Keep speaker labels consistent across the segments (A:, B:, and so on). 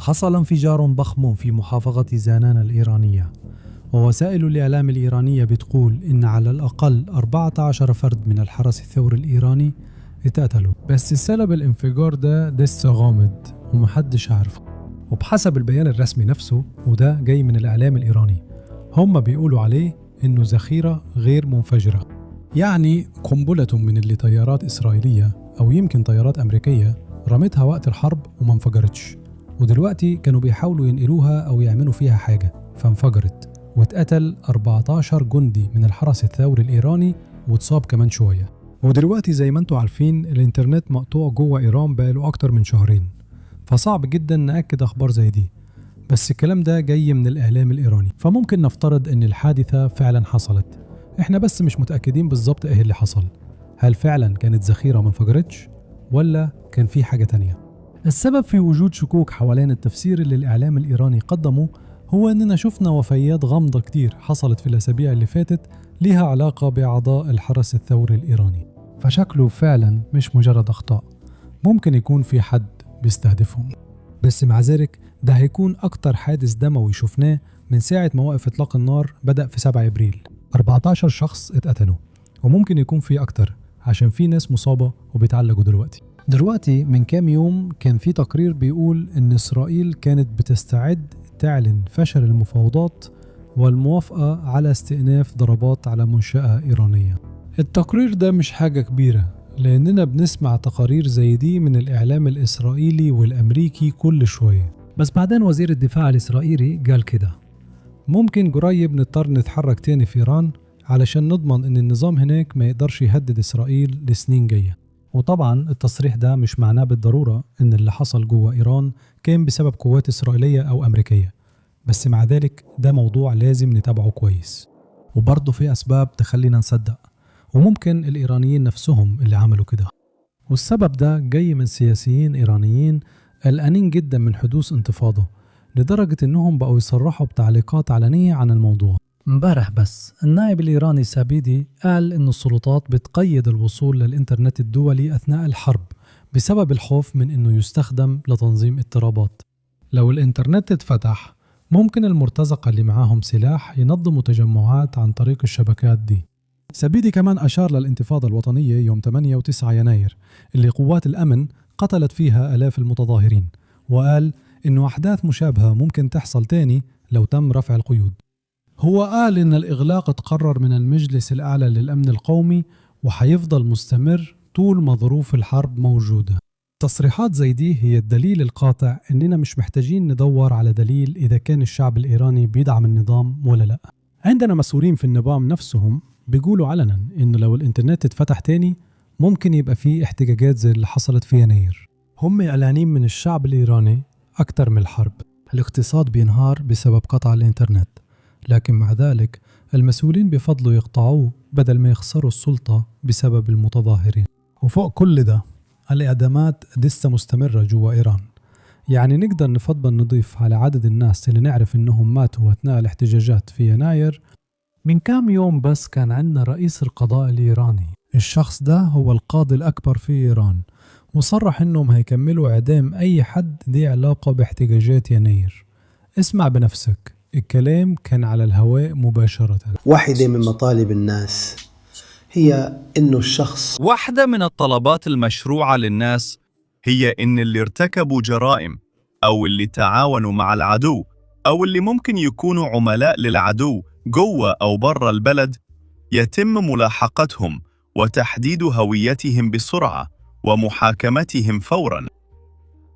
A: حصل انفجار ضخم في محافظة زانان الإيرانية، ووسائل الإعلام الإيرانية بتقول إن على الأقل 14 فرد من الحرس الثوري الإيراني اتقتلوا. بس سبب الانفجار ده لسه غامض ومحدش عارفه. وبحسب البيان الرسمي نفسه، وده جاي من الإعلام الإيراني، هم بيقولوا عليه إنه ذخيرة غير منفجرة، يعني قنبلة من اللي طيارات إسرائيلية أو يمكن طيارات أمريكية رمتها وقت الحرب وما انفجرتش، ودلوقتي كانوا بيحاولوا ينقلوها أو يعملوا فيها حاجة فانفجرت، واتقتل 14 جندي من الحرس الثوري الإيراني واتصاب كمان شوية. ودلوقتي زي ما انتم عارفين الإنترنت مقطوع جوه إيران بقاله أكتر من شهرين، فصعب جدا نأكد أخبار زي دي، بس الكلام ده جاي من الإعلام الإيراني، فممكن نفترض إن الحادثة فعلا حصلت، احنا بس مش متأكدين بالظبط ايه اللي حصل. هل فعلا كانت ذخيرة ما انفجرتش ولا كان في حاجة تانية؟ السبب في وجود شكوك حوالين التفسير اللي الإعلام الإيراني قدمه هو إننا شفنا وفيات غامضة كتير حصلت في الأسابيع اللي فاتت ليها علاقة بأعضاء الحرس الثوري الإيراني، فشكله فعلا مش مجرد أخطاء، ممكن يكون في حد بيستهدفهم. بس مع ذلك ده هيكون أكتر حادث دموي شفناه من ساعة ما وقف إطلاق النار بدأ في 7 إبريل. 14 شخص اتقتلوا، وممكن يكون في أكتر عشان في ناس مصابة وبيتعالجوا دلوقتي. دلوقتي من كام يوم كان في تقرير بيقول إن إسرائيل كانت بتستعد تعلن فشل المفاوضات والموافقة على استئناف ضربات على منشأة إيرانية. التقرير ده مش حاجة كبيرة، لأننا بنسمع تقارير زي دي من الإعلام الإسرائيلي والأمريكي كل شوية. بس بعدين وزير الدفاع الإسرائيلي قال كده: ممكن قريب نضطر نتحرك تاني في إيران علشان نضمن إن النظام هناك ما يقدرش يهدد إسرائيل لسنين جاية. وطبعا التصريح ده مش معناه بالضرورة إن اللي حصل جوه إيران كان بسبب قوات إسرائيلية أو أمريكية، بس مع ذلك ده موضوع لازم نتابعه كويس. وبرضه في أسباب تخلينا نصدق، وممكن الإيرانيين نفسهم اللي عملوا كده. والسبب ده جاي من سياسيين إيرانيين قلقانين جدا من حدوث انتفاضة، لدرجة إنهم بقوا يصرحوا بتعليقات علنية عن الموضوع. امبارح بس النائب الإيراني سابيدي قال إن السلطات بتقيد الوصول للإنترنت الدولي أثناء الحرب بسبب الخوف من إنه يستخدم لتنظيم اضطرابات. لو الإنترنت اتفتح ممكن المرتزقة اللي معاهم سلاح ينظموا تجمعات عن طريق الشبكات دي. سابيدي كمان أشار للانتفاضة الوطنية يوم 8 و9 يناير اللي قوات الأمن قتلت فيها آلاف المتظاهرين، وقال إنه أحداث مشابهة ممكن تحصل تاني لو تم رفع القيود. هو قال إن الإغلاق اتقرر من المجلس الأعلى للأمن القومي وحيفضل مستمر طول ما ظروف الحرب موجودة. تصريحات زي دي هي الدليل القاطع إننا مش محتاجين ندور على دليل إذا كان الشعب الإيراني بيدعم النظام ولا لا. عندنا مسؤولين في النظام نفسهم بيقولوا علنا إنه لو الإنترنت اتفتح تاني ممكن يبقى فيه احتجاجات زي اللي حصلت في يناير. هم قلقانين من الشعب الإيراني أكتر من الحرب. الاقتصاد بينهار بسبب قطع الإنترنت، لكن مع ذلك المسؤولين بيفضلوا يقطعوه بدل ما يخسروا السلطة بسبب المتظاهرين. وفوق كل ده الإعدامات لسه مستمرة جوا إيران، يعني نقدر نفضل نضيف على عدد الناس اللي نعرف إنهم ماتوا أثناء الاحتجاجات في يناير. من كام يوم بس كان عندنا رئيس القضاء الإيراني، الشخص ده هو القاضي الأكبر في إيران، وصرح إنهم هيكملوا إعدام أي حد ليه علاقة باحتجاجات يناير. اسمع بنفسك، الكلام كان على الهواء مباشرة.
B: واحدة من مطالب الناس هي إنه الشخص
C: واحدة من الطلبات المشروعة للناس هي إن اللي ارتكبوا جرائم أو اللي تعاونوا مع العدو أو اللي ممكن يكونوا عملاء للعدو جوه أو بره البلد يتم ملاحقتهم وتحديد هويتهم بسرعة ومحاكمتهم فوراً.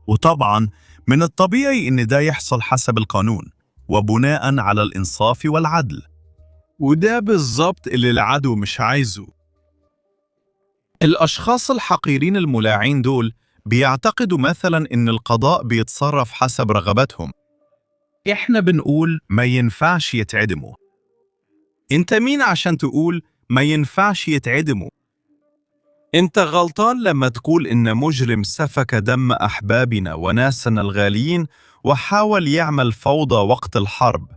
C: وطبعاً من الطبيعي إن ده يحصل حسب القانون وبناءً على الإنصاف والعدل. وده بالظبط اللي العدو مش عايزه. الأشخاص الحقيرين الملاعين دول بيعتقدوا مثلاً إن القضاء بيتصرف حسب رغبتهم. إحنا بنقول ما ينفعش يتعدموا. أنت مين عشان تقول ما ينفعش يتعدموا؟ أنت غلطان لما تقول إن مجرم سفك دم أحبابنا وناسنا الغاليين وحاول يعمل فوضى وقت الحرب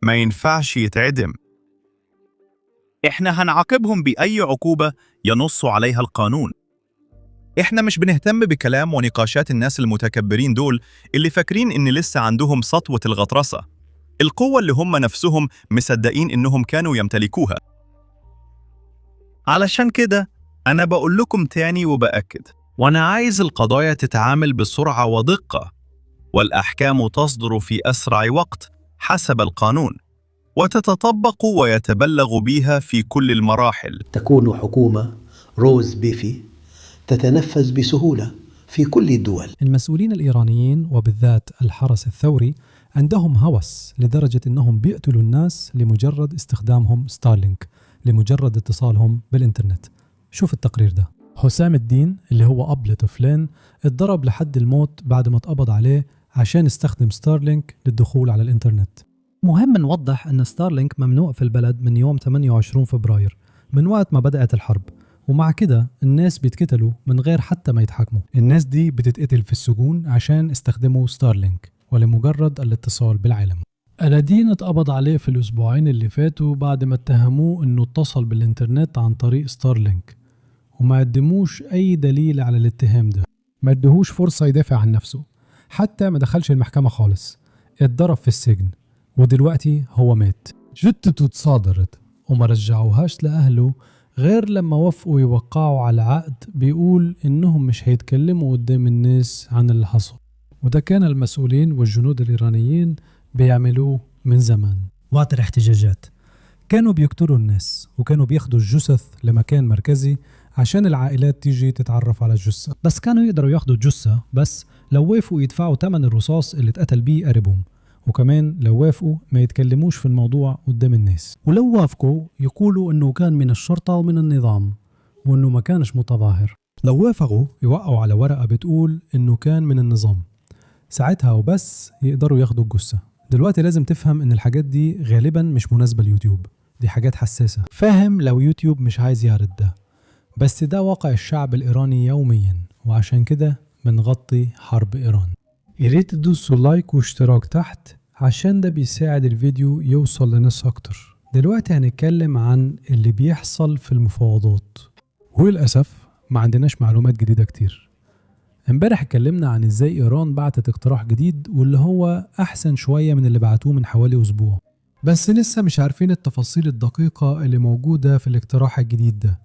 C: ما ينفعش يتعدم. إحنا هنعاقبهم بأي عقوبة ينص عليها القانون. إحنا مش بنهتم بكلام ونقاشات الناس المتكبرين دول اللي فاكرين إن لسه عندهم سطوة الغطرسة، القوة اللي هم نفسهم مصدقين إنهم كانوا يمتلكوها. علشان كده أنا بقول لكم تاني وبأكد، وأنا عايز القضايا تتعامل بسرعة ودقة، والأحكام تصدر في أسرع وقت حسب القانون، وتتطبق ويتبلغ بيها في كل المراحل.
B: تكون حكومة روز بيفي تتنفذ بسهولة في كل الدول.
A: المسؤولين الإيرانيين وبالذات الحرس الثوري عندهم هوس لدرجة إنهم بيقتلوا الناس لمجرد استخدامهم ستارلينك، لمجرد اتصالهم بالإنترنت. شوف التقرير ده. حسام الدين اللي هو أب لطفلين اتضرب لحد الموت بعد ما اتقبض عليه عشان استخدم ستارلينك للدخول على الإنترنت. مهم نوضح أن ستارلينك ممنوع في البلد من يوم 28 فبراير، من وقت ما بدأت الحرب، ومع كده الناس بيتقتلوا من غير حتى ما يتحاكموا. الناس دي بتتقتل في السجون عشان استخدموا ستارلينك ولمجرد الاتصال بالعالم. ألادين اتقبض عليه في الأسبوعين اللي فاتوا بعد ما اتهموه إنه اتصل بالإنترنت عن طريق ستارلينك، وما قدموش أي دليل على الاتهام ده. ما ادهوش فرصة يدافع عن نفسه، حتى ما دخلش المحكمة خالص، اتضرب في السجن، ودلوقتي هو مات. جثته اتصادرت وما رجعوهاش لأهله غير لما وافقوا يوقعوا على عقد بيقول إنهم مش هيتكلموا قدام الناس عن اللي حصل. وده كان المسؤولين والجنود الإيرانيين بيعملوه من زمان. وقت الاحتجاجات كانوا بيقتلوا الناس، وكانوا بياخدوا الجثث لمكان مركزي عشان العائلات تيجي تتعرف على الجثة. بس كانوا يقدروا ياخدوا الجثة بس لو وافقوا يدفعوا ثمن الرصاص اللي اتقتل بيه قريبهم، وكمان لو وافقوا ما يتكلموش في الموضوع قدام الناس، ولو وافقوا يقولوا انه كان من الشرطة ومن النظام وانه ما كانش متظاهر. لو وافقوا يوقعوا على ورقة بتقول انه كان من النظام، ساعتها وبس يقدروا ياخدوا الجثة. دلوقتي لازم تفهم ان الحاجات دي غالبا مش مناسبة ليوتيوب، دي حاجات حساسة. فاهم لو يوتيوب مش عايز يعرض ده، بس ده واقع الشعب الإيراني يوميا، وعشان كده بنغطي حرب إيران. ياريت تدوسوا لايك واشتراك تحت عشان ده بيساعد الفيديو يوصل لناس أكتر. دلوقتي هنتكلم عن اللي بيحصل في المفاوضات، وللأسف ما عندناش معلومات جديدة كتير. امبارح اتكلمنا عن ازاي إيران بعتت اقتراح جديد واللي هو أحسن شوية من اللي بعتوه من حوالي أسبوع، بس لسه مش عارفين التفاصيل الدقيقة اللي موجودة في الاقتراح الجديد ده،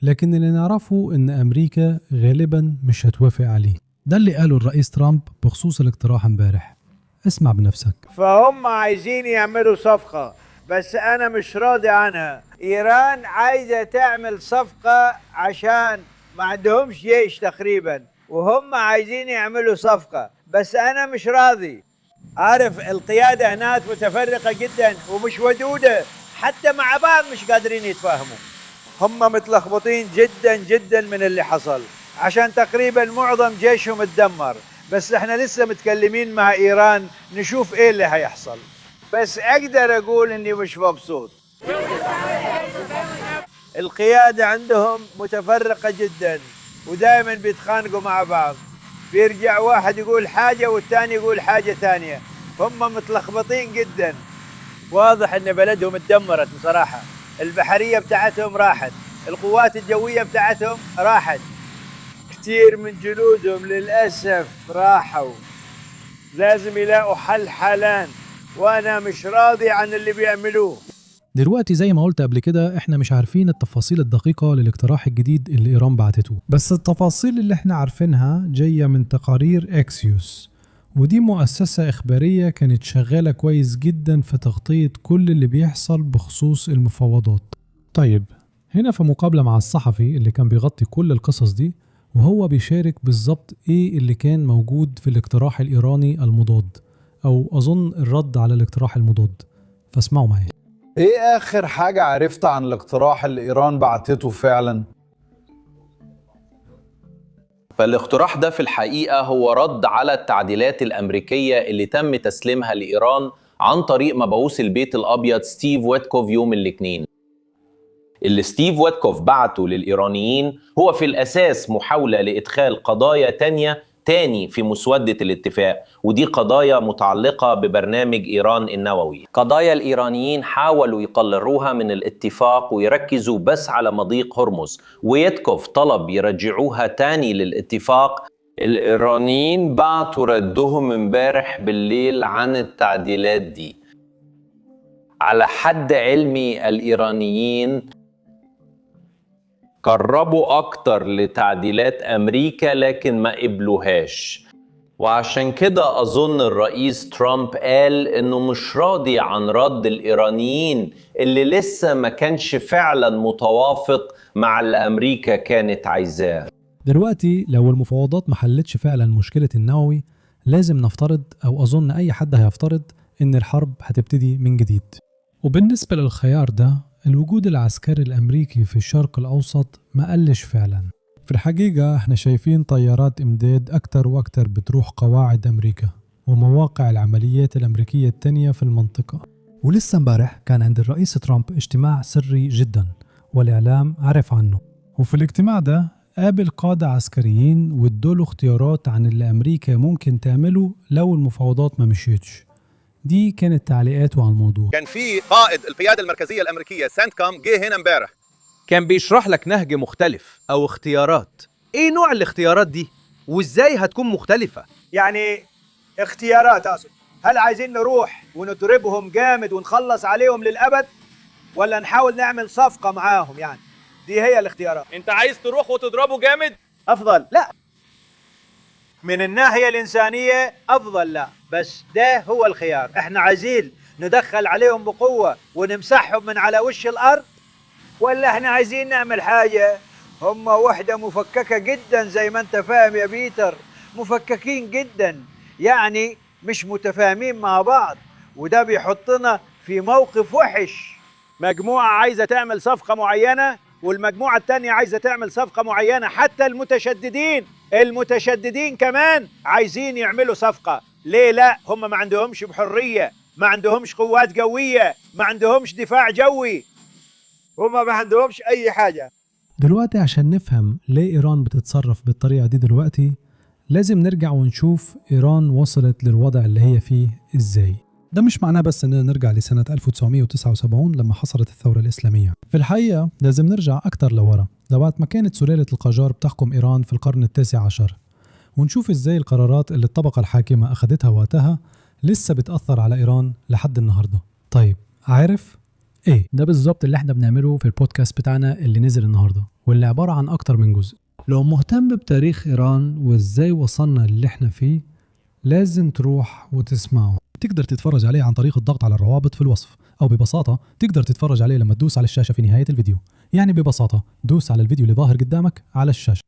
A: لكن اللي نعرفه إن أمريكا غالبا مش هتوافق عليه. ده اللي قاله الرئيس ترامب بخصوص الاقتراح امبارح. اسمع بنفسك.
D: فهم عايزين يعملوا صفقة، بس أنا مش راضي عنها. إيران عايزة تعمل صفقة عشان ما عندهمش جيش تقريبا، وهم عايزين يعملوا صفقة، بس أنا مش راضي. عارف القيادة هناك متفرقة جدا ومش ودودة، حتى مع بعض مش قادرين يتفاهموا. هم متلخبطين جدا جدا من اللي حصل، عشان تقريبا معظم جيشهم اتدمر. بس احنا لسه متكلمين مع ايران نشوف ايه اللي هيحصل. بس اقدر اقول اني مش مبسوط. القيادة عندهم متفرقة جدا ودائما بيتخانقوا مع بعض، بيرجع واحد يقول حاجة والثاني يقول حاجة ثانية، هم متلخبطين جدا. واضح ان بلدهم اتدمرت بصراحة، البحرية بتاعتهم راحت، القوات الجوية بتاعتهم راحت، كثير من جنودهم للأسف راحوا. لازم يلاقوا حل حالان، وأنا مش راضي عن اللي بيعملوه.
A: دلوقتي زي ما قلت قبل كده احنا مش عارفين التفاصيل الدقيقة للاقتراح الجديد اللي إيران بعتته، بس التفاصيل اللي احنا عارفينها جاية من تقارير إكسيوس، ودي مؤسسة إخبارية كانت شغالة كويس جدا في تغطية كل اللي بيحصل بخصوص المفاوضات. طيب هنا في مقابلة مع الصحفي اللي كان بيغطي كل القصص دي، وهو بيشارك بالظبط ايه اللي كان موجود في الاقتراح الإيراني المضاد، أو أظن الرد على الاقتراح المضاد، فاسمعوا معايا.
E: ايه اخر حاجة عرفتها عن الاقتراح اللي ايران بعتته فعلا؟
F: فالاقتراح ده في الحقيقة هو رد على التعديلات الأمريكية اللي تم تسليمها لإيران عن طريق مبعوث البيت الأبيض ستيف ويتكوف يوم الاثنين. اللي ستيف ويتكوف بعته للإيرانيين هو في الأساس محاولة لإدخال قضايا تانية تاني في مسودة الاتفاق، ودي قضايا متعلقة ببرنامج إيران النووي. قضايا الإيرانيين حاولوا يقلروها من الاتفاق ويركزوا بس على مضيق هرمز. ويتكوف طلب يرجعوها تاني للاتفاق. الإيرانيين بعتوا ردهم امبارح بالليل عن التعديلات دي. على حد علمي الإيرانيين قربوا أكتر لتعديلات أمريكا لكن ما قبلوهاش، وعشان كده أظن الرئيس ترامب قال إنه مش راضي عن رد الإيرانيين اللي لسه ما كانش فعلا متوافق مع اللي أمريكا كانت عايزاه.
A: دلوقتي لو المفاوضات ما حلتش فعلا مشكلة النووي، لازم نفترض أو أظن أي حد هيفترض إن الحرب هتبتدي من جديد. وبالنسبة للخيار ده، الوجود العسكري الأمريكي في الشرق الأوسط ما قلش فعلا. في الحقيقة احنا شايفين طيارات إمداد أكتر وأكتر بتروح قواعد أمريكا ومواقع العمليات الأمريكية التانية في المنطقة. ولسه امبارح كان عند الرئيس ترامب اجتماع سري جدا والإعلام عرف عنه، وفي الاجتماع ده قابل قادة عسكريين وادوله اختيارات عن اللي أمريكا ممكن تعمله لو المفاوضات ما مشيتش. دي كانت تعليقاته على الموضوع.
G: كان في قائد القيادة المركزية الأمريكية سنتكوم جه هنا امبارح،
H: كان بيشرح لك نهج مختلف أو اختيارات. إيه نوع الاختيارات دي؟ وإزاي هتكون مختلفة؟
D: يعني اختيارات أقصد، هل عايزين نروح ونضربهم جامد ونخلص عليهم للأبد، ولا نحاول نعمل صفقة معاهم؟ يعني دي هي الاختيارات.
H: أنت عايز تروح وتضربه جامد؟
D: أفضل لا، من الناحية الإنسانية أفضل لا، بس ده هو الخيار. احنا عايزين ندخل عليهم بقوة ونمسحهم من على وش الأرض، ولا احنا عايزين نعمل حاجة؟ هم وحدة مفككة جدا زي ما انت فاهم يا بيتر، مفككين جدا، يعني مش متفاهمين مع بعض، وده بيحطنا في موقف وحش. مجموعة عايزة تعمل صفقة معينة والمجموعة التانية عايزة تعمل صفقة معينة، حتى المتشددين كمان عايزين يعملوا صفقة. ليه لا؟ هم ما عندهمش بحرية، ما عندهمش قوات جوية، ما عندهمش دفاع جوي، هم ما عندهمش أي حاجة.
A: دلوقتي عشان نفهم ليه إيران بتتصرف بالطريقة دي دلوقتي، لازم نرجع ونشوف إيران وصلت للوضع اللي هي فيه إزاي. ده مش معناه بس إننا نرجع لسنة 1979 لما حصلت الثورة الإسلامية. في الحقيقة لازم نرجع أكتر لورا، لوقت ما كانت سلالة القاجار بتحكم إيران في القرن التاسع عشر، ونشوف إزاي القرارات اللي الطبقة الحاكمة أخدتها وقتها لسه بتأثر على إيران لحد النهاردة. طيب عارف إيه؟ ده بالظبط اللي احنا بنعمله في البودكاست بتاعنا اللي نزل النهاردة، واللي عبارة عن أكتر من جزء. لو مهتم بتاريخ إيران وإزاي وصلنا للي احنا فيه، لازم تروح وتسمعه. تقدر تتفرج عليه عن طريق الضغط على الروابط في الوصف، أو ببساطة تقدر تتفرج عليه لما تدوس على الشاشة في نهاية الفيديو. يعني ببساطة دوس على الفيديو اللي ظاهر قدامك على الشاشة.